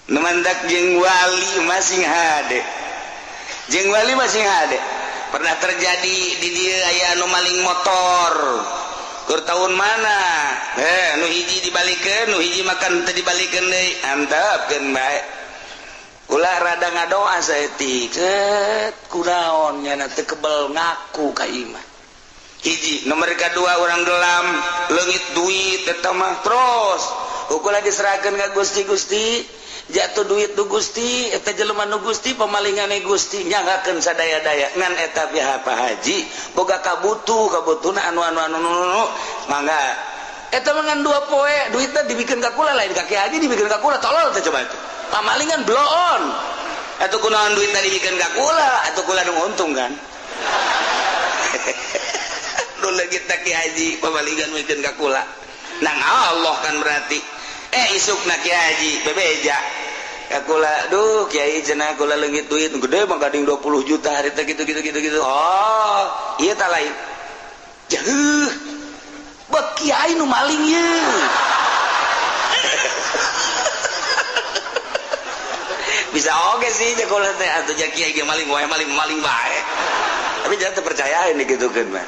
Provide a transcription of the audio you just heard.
Nu mantak jeung wali masing hade. Jeung wali masing hade. Pernah terjadi di dieu aya anu maling motor. Keur tahun mana? Nu hiji dibalikeun, nu hiji makan teu dibalikeun deui. Antepkeun bae. Ulah rada ngadoa saeutik. Cet kunaon nya teu kebel ngaku ka imah. Hiji, nomor kedua orang gelam leungit duit eta mah terus. Ukur diserahkeun ka Gusti Gusti, jatuh duit du Gusti, eta jelema nu Gusti pemalingane Gusti nyanggakeun sadaya-daya ngan eta pihak Pak Haji boga kabutuh kabutuhna anu anu anu anu mangga eta mah ngan 2 poe duitna dibikeun ka kula lain ka Ki Haji dibikeun ka kula tolol teh coba itu pamalingan bloon atuh kunaon duitna dibikeun ka kula atuh kula nu untung kan nu leungit Ki Haji pamalingan mikeun ka kula nang Allah kan berarti isukna Ki Haji bebeja ka kula duh kiai cenah kula leungit duit gede mah gading 20 juta hari teh gitu gitu gitu gitu. Oh ieu tah lain jeuh bek kiai nu maling ieu. Bisa oge sih jeung kula teh atuh kiai ge maling wae maling maling bae tapi jangan terpercayain digitukeun mah.